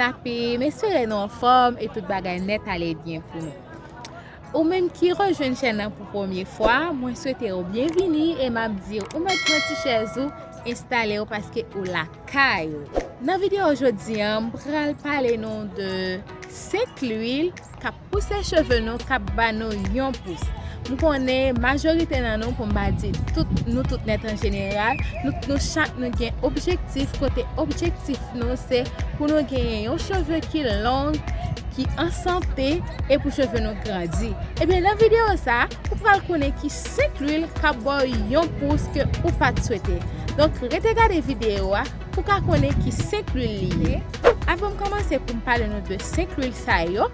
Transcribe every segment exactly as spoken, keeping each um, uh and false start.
Happy, m espere nou anfòm e tout bagay nèt ale byen pou nou. Ou menm ki rejwenn chèn nan pou premye fwa, mwen swete w byenvini e m ap di w ou mèt pran ti chèz ou, enstale w paske ou lakay ou. Nan videyo jodi a, m pral pale nou de senk lwil k ap pouse cheve nou, k ap ba nou yon pous. M konnen majorite nan nou, pou m pa di tout, nou tout nèt an jeneral, nou, nou chak nou gen objektif, kote objektif nou se pou nou genyen yon cheve ki long, ki an sante e pou cheve nou grandi. Ebyen, nan videyo sa, ou pral konnen ki senk lwil k ap ba w yon pous ke ou pa t swete. Donk, rete gade videyo a pou w ka konnen ki senk lwil li ye. Avan m kòmanse pou m pale nou de senk lwil sa yo,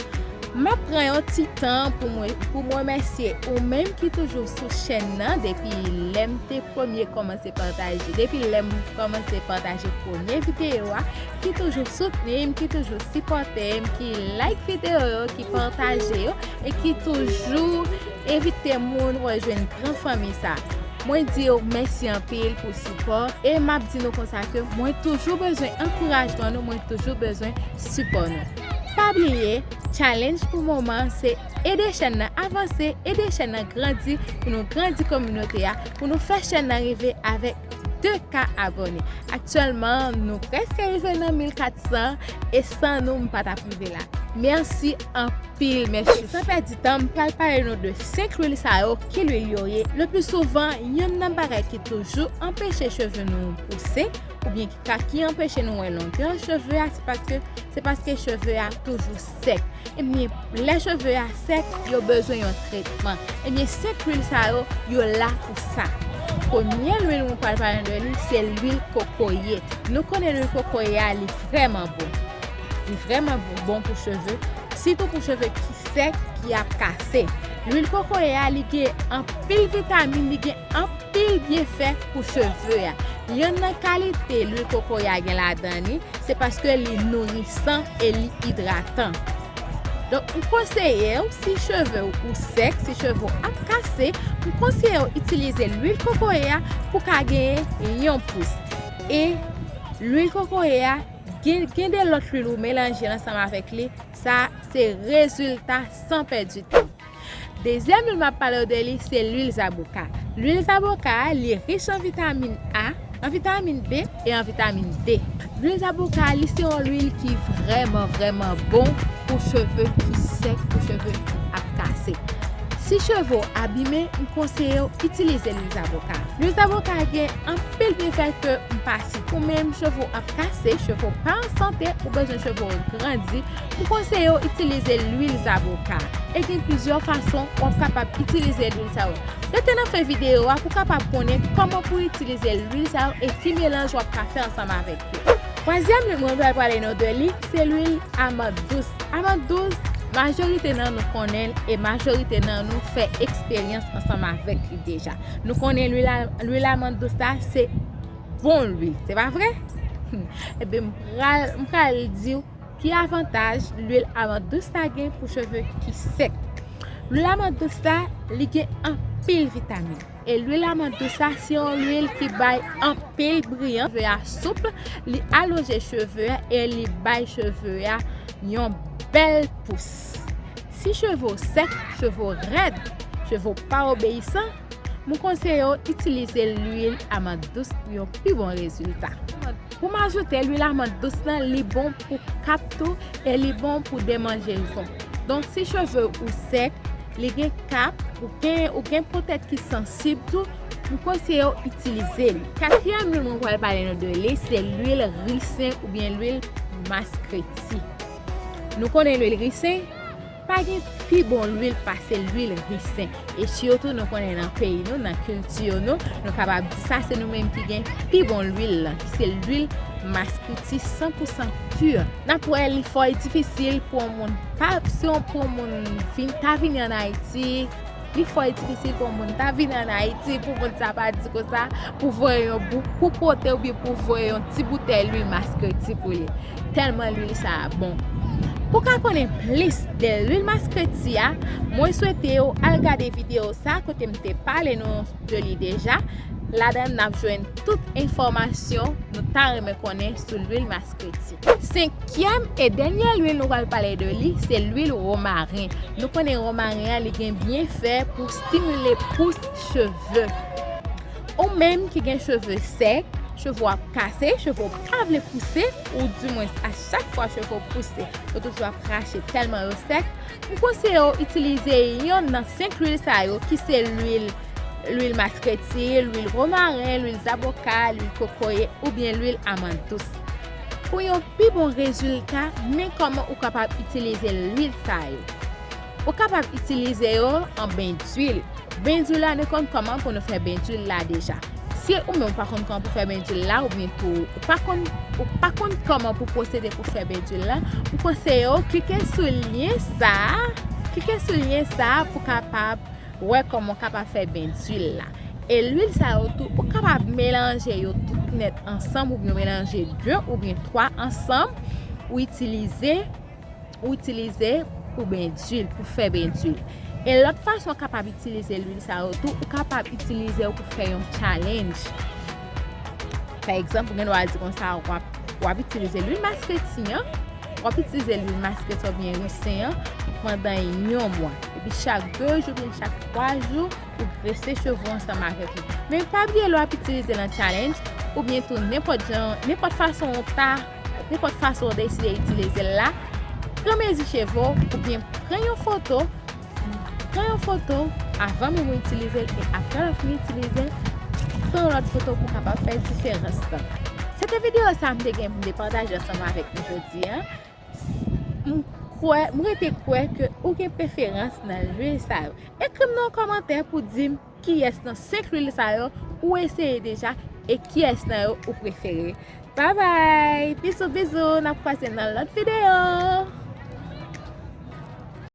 m ap pran yon ti tan pou mwen, pou m remèsye ou menm ki toujou sou chèn nan depi lè m te premye kòmanse pataje, depi lè m kòmanse pataje premye videyo a, ki toujou soutni m, ki toujou sipòte m, ki like videyo yo, ki pataje yo, e ki toujou envite moun rejwenn gran fanmi sa. Mwen di w mèsi anpil pou sipò, e m ap di nou konsa ke mwen toujou bezwen ankourajman nou, mwen toujou bezwen sipò nou. Pa bliye, challenge pou moman se ede chèn nan avanse, ede chèn nan grandi, pou nou grandi kominote a, pou nou fè chèn nan rive avèk de ka abòne. Aktyèlman, nou prèske rive nan mil kat san e san nou, m pa t ap rive la. Mèsi anpil, mèsi. San pèdi tan, m pral pale nou de senk lwil sa yo, ki lwil yo ye. Le pli souvan, yonn nan bagay ki toujou anpeche cheve nou pouse, oubyen ki ka, ki anpeche nou wè longè cheve a, se paske, se paske cheve a toujou sèk. Ebyen, lè cheve a sèk, yo bezwen yon tretman. Ebyen, senk lwil sa yo, yo la pou sa. Premye lwil mwen pral pale de li, se lwil kokoye. Nou konnen lwil kokoye a, li vrèman bon. Li vrèman bon, bon pou cheve, sitou pou cheve ki sèk, ki ap kase. Lwil kokoye a, li gen anpil vitamin, li gen anpil byenfè pou cheve a. Yonn nan kalite lwil kokoye a gen ladan li, se paske li nourisan e li idratan. Donk, m konseye w, si cheve w sèk, si cheve w ap kase, m konseye w itilize lwil kokoye a pou ka genyen yon pous. E lwil kokoye a, gen, gen de lòt lwil ou melanje ansanm avèk li, sa se rezilta san pèdi tan. Dezyèm lwil m ap pale w de li, se lwil zaboka. Lwil zaboka a, li rich an vitamin A, an vitamin B e an vitamin D. Lwil zaboka a, li se yon lwil ki vrèman, vrèman bon pou cheve ki sèk, pou cheve ki ap kase. Si cheve w abime, m konseye w itilize lwil zaboka. Lwil zaboka gen anpil byenfè ke m pa site. Ou menm, cheve w ap kase, cheve w pa an sante, ou bezwen cheve w grandi, m konseye w itilize lwil zaboka. E gen plizyè fason w ap kapab itilize lwil sa yo. Rete nan fen videyo a pou w kapab konnen kòman pou w itilize lwil sa yo e ki melanj w ap ka fè ansanm avèk yo. Twazyèm lwil mwen pral pale nou de li, se lwil amand dous. Amand dous, majorite nan nou konnen l e majorite nan nou fè eksperyans ansanm avèk li deja. Nou konnen lwil a, lwil amand dous la, se bon lwil, se pa vre? Ebyen, m pral, m pral di w ki avantaj lwil amand dous la gen pou cheve ki sèk. Lwil amand dous la, li gen anpil vitamin. E lwil amand dous la, se yon lwil ki bay anpil briyan. Cheve a soup, li alonje cheve a e li bay cheve a yon bèl pous. Si cheve w sèk, cheve w rèd, cheve w pa obeyisan, m konseye w itilize lwil amand dous pou yon pi bon rezilta. Pou m ajoute, lwil amand dous lan, li bon pou kap tou e li bon pou demanjezon. Donk, si cheve ou sèk, li gen kap, ou gen, ou gen po tèt ki sansib tou, m konseye w itilize li. Katriyèm lwil mwen pral pale nou de li, se lwil risen oubyen lwil maskreti. Nou konnen lwil risen, pa gen pi bon lwil pase lwil risen. E sitou nou konnen nan peyi nou, nan kilti nou, nou kapab di sa se nou menm ki gen pi bon lwil lan, ki se lwil maskreti san pou san pi. N ap wè li fò difisil pou yon moun pa, si yon, pou yon moun vin, ta vini ann Ayiti, li fò difisil pou yon moun ta vini ann Ayiti, pou moun sa pa di konsa, pou voye yon bout kou pote oubyen pou voye yon ti boutèy lwil maskreti pou li. Tèlman lwil sa a bon. Pou w ka konnen plis de lwil maskreti a, mwen swete w al gade videyo sa kote m te pale nou de li deja. Ladan n ap jwenn tout enfòmasyon nou ta renmen konnen sou lwil maskreti. Senkyèm e dènye lwil nou pral pale de li, se lwil womaren. Nou konnen womaren an, li gen byenfè pou stimile pous cheve. Ou menm ki gen cheve sèk, cheve w ap kase, cheve w pa vle pouse, ou dimwen a chak fwa cheve w pouse, yo toujou ap rache tèlman yo sèk, m konseye w itilize yonn nan senk lwil sa yo ki se lwil, lwil maskreti, lwil womaren, lwil zaboka, lwil kokoye oubyen lwil amann dous. Pou yon pi bon rezilta, men kòman ou kapab itilize lwil sa yo. Ou kapab itilize yo an ben dwil. Ben dwil la, nou konn kòman pou nou fè ben dwil la deja. Si ou menm ou pa konn kòman pou fè ben dwil la, oubyen tou ou pa konn, ou pa konn kòman pou pwosede pou fè ben dwil la, m konseye w klike sou lyen sa a, klike sou lyen sa a pou kapab wè kòman w kapab fè ben dwil la. E lwil sa yo tou, ou kapab melanje yo tout nèt ansanm, oubyen w melanje de oubyen twa ansanm, ou itilize, ou itilize pou ben dwil, pou fè ben dwil. E lòt fason w kapab itilize lwil sa yo tou, ou kapab itilize yo pou fè yon challenge. Pa egzanp, ou gen dwa di konsa, w ap, w ap itilize lwil maskreti an, w ap itilize lwil maskreti oubyen risen an pandan yon mwa. Epi chak de jou oubyen chak twa jou, ou grese cheve w ansanm avèk li. Men pa bliye lè w ap itilize nan challenge, oubyen tou nenpòt jan, nenpòt fason w ta, nenpòt fason w deside itilize l la, pran mezi cheve w, oubyen pran yon foto, pran yon foto avan menm ou itilize l, e apre w fin itilize l, pran yon lòt foto pou w kapab fè diferans lan. Se te videyo sa a m te gen pou m te pataje ansanm avèk nou jodi a. M kwè, m rete kwè ke ou gen preferans nan lwil sa yo. Ekri m nan yon kòmantè pou di m kiyès nan senk lwil sa yo ou eseye deja e kiyès nan yo ou prefere. Babay! Bizou, bizou! N ap kwaze nan lòt videyo!